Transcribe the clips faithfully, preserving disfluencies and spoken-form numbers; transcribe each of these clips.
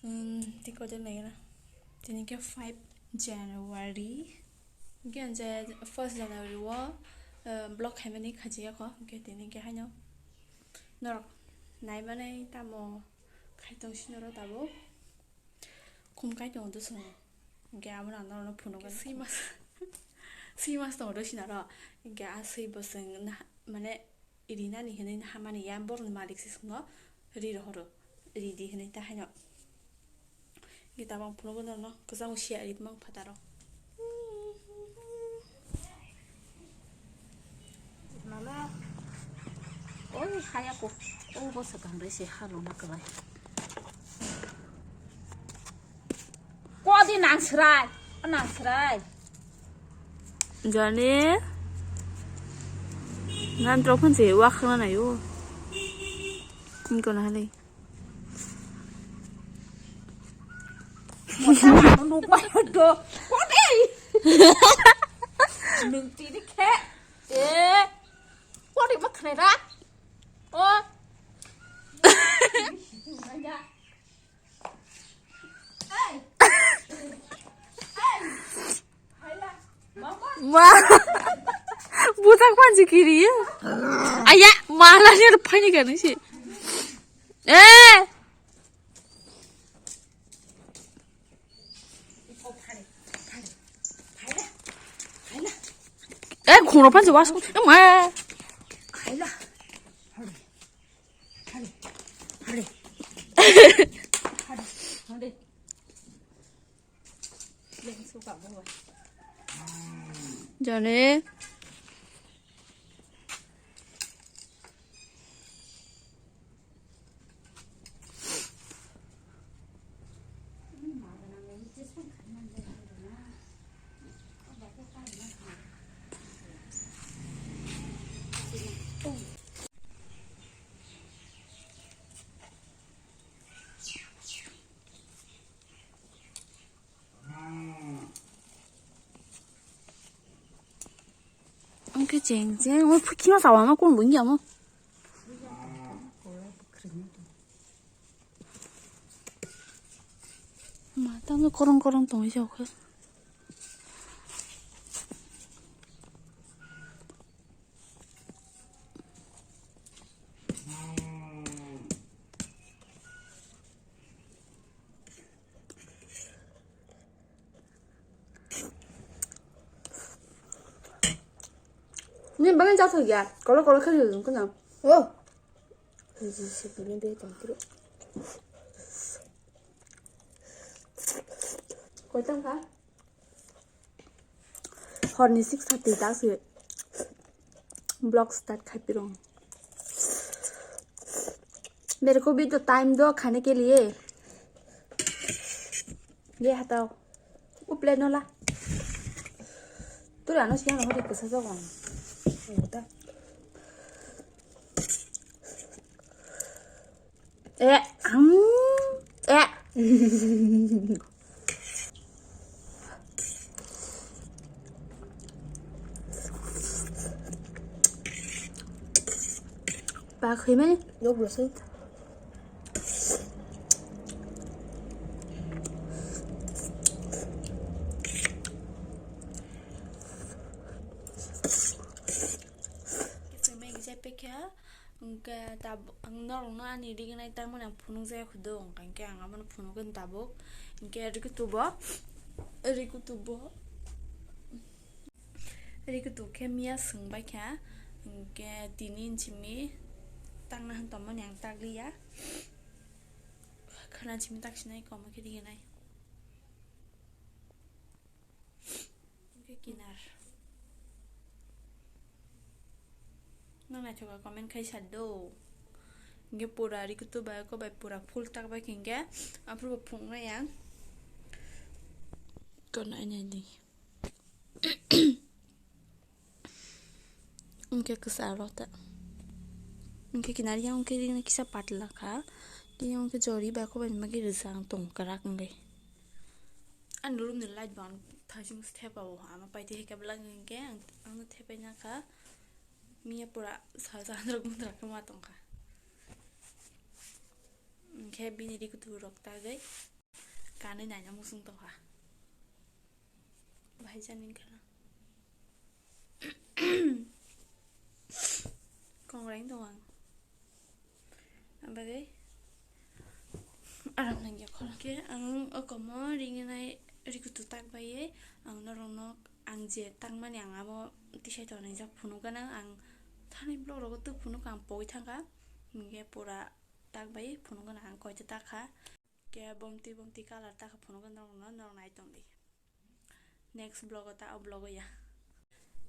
Hmm, tei kotor naikhe na. Tini khe five January. Hwnkhe ang je first January o, eh, vlog khaimani khachiya kho. Hwnkhe tini khe haino norok naimanai tamo khai tong si norok tabuk. Khum kai tongo dosong. Hwnkhe amo ang norokno phunukgwi. Swi mas, swi mas tongo dosi norok. Hwnkhe a swi bwswng na, mane, rinani hinwi hamani ya, borokni malik se swngo ri rohoro, ri di hinwi ta haino. Hwnkhe tabuk ang phunukgwi norokno kwchangma siya ri tongmani phataro. Mama. Oi, haya ko. O bo swkang rwi se halona kwlai. Kodi nang srai, nang srai. Jani. Nan trok phun se wa khana nayo. Ning kono halai. Mota mano nuk ma do. Kodi. Nung tiri khe. Eh. Kodi ma khne ra. O. Ma. Butak panji kiri. Aya, mala ni rupai ni kan si. Eh. Eh, khoro panji was. Ma. Jani. Ang khe cheng cheng, mo phuki ma sawa ma kun bung ya mo. Ma, tamo korong korong tongwi sa khe. Ni bangin jatho ya, kolo kolo khali dong kana. Oh. Ji si pini be tong kiro. Koi tang kha? Horni six thirty ta se vlog start khai pirong. मेरे को भी तो टाइम दो खाने के लिए। ये हटाओ, वो प्लेट वाला। तू रहना चाहिए ना, हमारे कैसे जाओ? Eh, ang, eh. Pak hoi mani. Yok, yok, yok. Kisingma hingke pekha, hingke tab-, ang norokno ani rignai tangmani ang phunukjak khudu, hingke ang abono phunukgwi tabuk, hingke rikutubo, rikutubo, rikutu khe miya swngbaikha, hingke tini simi tangna hwn tongmani ang takliya, khana simi taksinai koma khe rignai. Hingke kinar. Nang naithoka comment khai sa do. Hingke pura rikutu bai ko bai pura full tak bai hingke aphuru bo phunuknai ang. Kono ani ani. Hingke kwcharo ta. Hingke kinari yang hingke rina kisa patla kha. Yang hingke jori bai ko bai magi rijak tong kwrak hingke. Ani room ni light bo ang thaising se thepa o, ama paithaikhe belak hwnkhe ang, ang thepai nakha. Miya pura sal sal andrak mundrak khe ma tongkha. Hinkhe bini rikutu rok tagwi kanwi naina muchung tongkha. Bahai jani wngkha na. Kongrai wng tongo ang. Abagwi aram nangya khorang. Khe ang o komo ringinai rikutu tak baiwi ang norokno ang je tangmani ang abo tisai tonijak phunukgana ang thani vlog rogo tw phunuk ang pogwi thangkha. Hinkhe pura tak bai phunukgana ang koito takha. Khe bomti bomti colour takha phunukgana norokno norok nai tongdi. Next vlog o ta o vlog o ya.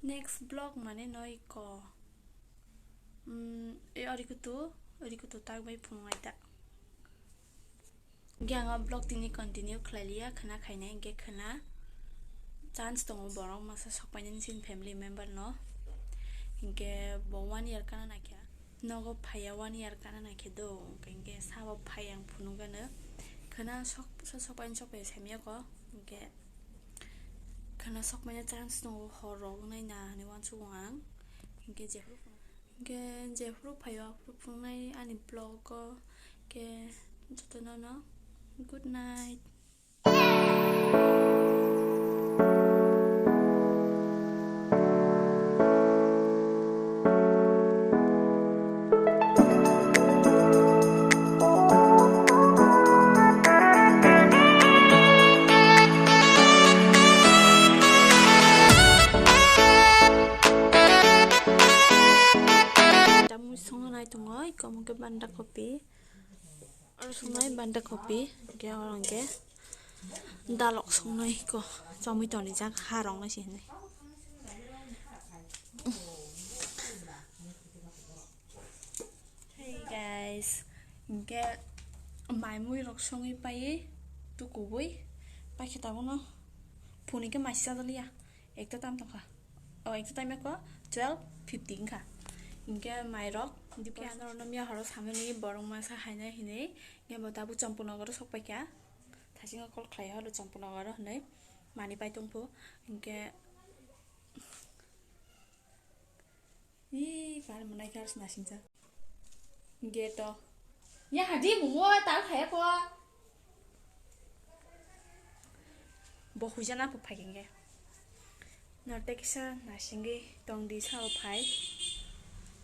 Next vlog mane noi ko. Mm, e ori kutu, ori kutu tak bai phunuk nai ta. Hinkhe ang o vlog tini continue khlai liya, khwna khainai hinkhe khwna chance tongo borok masa sok painani chini family member no. Hinkhe bo one year kana naikha. Nogo phaiya one year kana naikhe do, hinkhe sabo phai ang phunukgano. Khwna sok, sok, sok painani sok painani semya ko, hinkhe khwna sok painani chance tongo hor rok wngnai na hinwi uansukgo ang. Hinkhe je Hinkhe jephuru phaio aphuru phunuknai ani vlog o. Khe jotono no good night. Tamui songo nai tongo, iko mungke banda kopi. Oro songnai banda kopi, hingke oro hingke dalok songnai iko chomui tonrijak, ha rok nai se hinui. Hey guys, hingke mai mui rok songwi paiwi tukubui paikhe tabukno phunui khe mai sijak liya. Ekta tam tongkha. O, ekta time ko twelve fifty wngkha. Hinkhe mairok, hinkhe ano norok no miya horo samani borok masa haina hinwi. Hinkhe bo tabuk Champaknagar o sok paikha. Thasingo call khlai horo Champaknagar o hinwi. Mani pai tongphu. Hinkhe, ih, kar manai kar nasingjak. Gate o. Ya hadi mumo tal khaya ko. Bo huijana po phai kenge. Norte kisa nasingwi tongdi sao phai.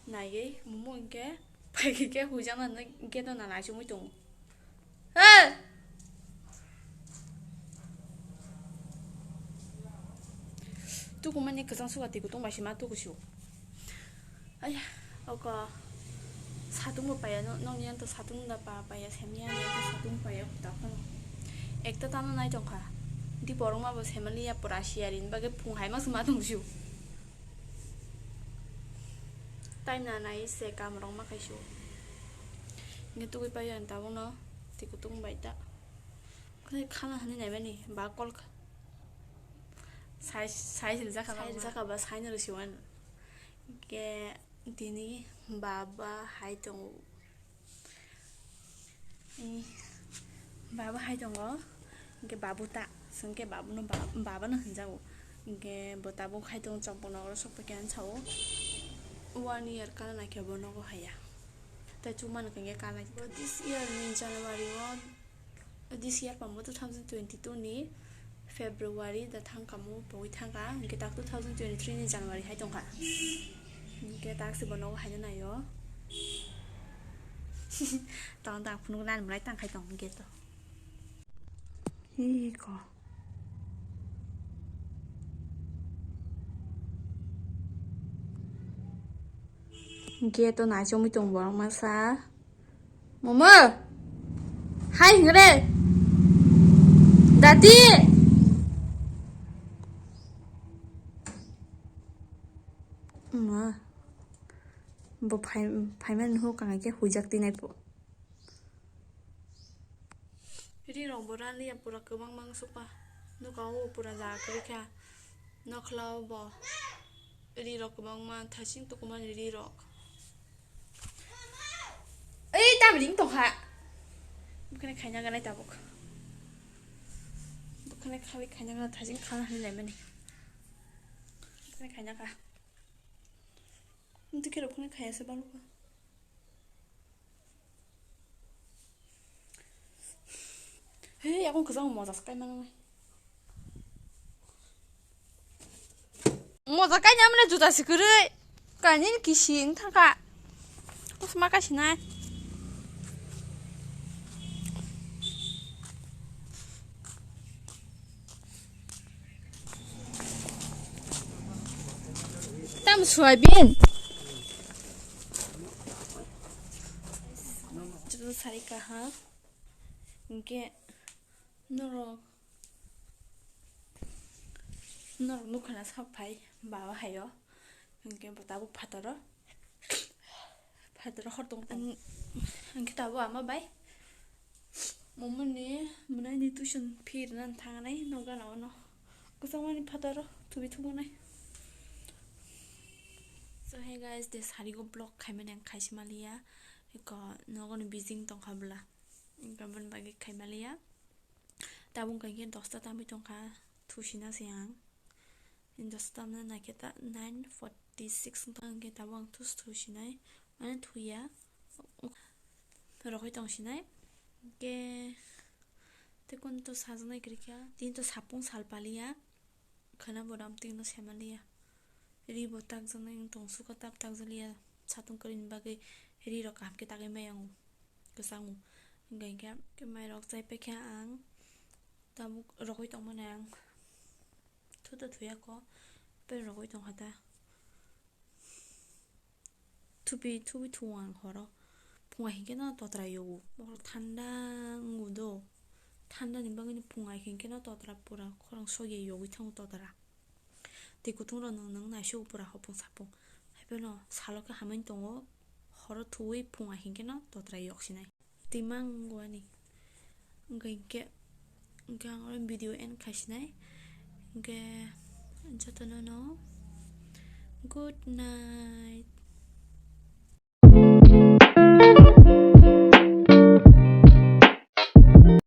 Naiwi mumo hingke phai kenge huijana no gate o na naisingwi tongo. He! Tuku mani kwchang suka twi kutung bai se ma tuku sio. Aya, oko satung bo paiya, no, nokni yanto satung da pa paiya, semya ni yanto satung paiya, kutak phano. Ekta tamo nai tongkha. Di borok ma bo semali ya pura siya rin bagwi phung hai ma se ma tong sio. Time na nai se kam rok ma khai sio. Nge tugui paiya ang tabuk no twi kutung bai ta. Khana hani naimani ba call kha. Sai, sai rijak kha, sai rijak kha ba, sai no rwsiwan. Ke tini baba hai tongo. I, baba hai tongo. Ke babu ta, sengke babu no ba-, baba no hinjago. Ke bo tabuk hai tongo, Champaknagar o sok paikha ang sao. One year kana naikhe bo nogo haya. Tai chukmano khe kana. Bo this year ni January o This year pambo two thousand twenty-two ni February da thang kamo pogwi thangkha, hingke tak two thousand twenty-three ni January hai tongkha. Hingke tak se bono haino naio. Tong tang phunuk nani mwlai tang khai tong hingke to. Hi ko. Hingke to nai chomwi tong borok masa. Momo! Hai hingre! Dati! Ma. Bo phai, phaimani huk ang khe huijak tinai po. Ri rok bo rani ya pura kwbang mang supa. Nuka o pura ja kwrwi kha. Nokhla o bo. Ri rok kwbangma thasing tukumani ri rok. Ei, tabri wng tongkha. Bukhani khaina ganai tabuk. Bukhani khawi khaina gana thasing khana hani laimani. Bukhani khaina kha. Ntu khe rok bukhani khaya se balukha. He, yakung kwchang moja swkai manwi. Moja kainamle juta sikwrwi. Kainini kisi wng thangkha. Kosma kaisinai. Tam soyabin. Chutu sari kaham. Hinkhe norok, norok nukha na sak phai baba haio. Hinkhe bo tabuk phataro. Phataro hor tong tong. Ang, ang khe tabuk ama bai. Momoni mwnai ni tuition fee rwna thangnai no gana ono. Kwchangmani phataro thubi thumonai. So hey guys, de sarigo vlog khaimani ang khaisi maliya. Eko nogoni bising tongkha bwla. Hinkhe aboni bagwi khaimaliya. Tabuk hinkhe dosta tamwi tongkha, thusina se ang. Dosta tamna naikhe ta nine forty six wngkha, hinkhe tabuk ang thus thusinai, mane thuya. Rogwi tongsinai. Hinkhe tei kunu to sajaknai kwrwikha. Tini to sapung sal paliya. Khwna bo ram twi no saimanliya. Ri bo takjaknai wng tong suka tab takjakliya. Satung kwrwini bagwi ri rok kaham khe tagwi maya ang kwchango. Hinkhe hinkhe mai rok chai paikha ang tabuk rogwi tongmani ang. Thu to thuya ko, pero rogwi tongkha ta. Thupi, thupi thung ang horo. Phunga hinkhe no totra yogo. Bohrok thanda wngo do. Thanda ni bagwi no phunga hinkhe no totra pura khorang sogya yogwi thango totra. Twi kuthung rok nwng nwng naisuk pura hopung sapung. Haiphano salo khe hamani tongo. Horo thuwi phunga hinkhe no totra yok sinai. Timang wani. Hinkhe, hinkhe ang oro video end khaisinai. Hinkhe jotono no good night.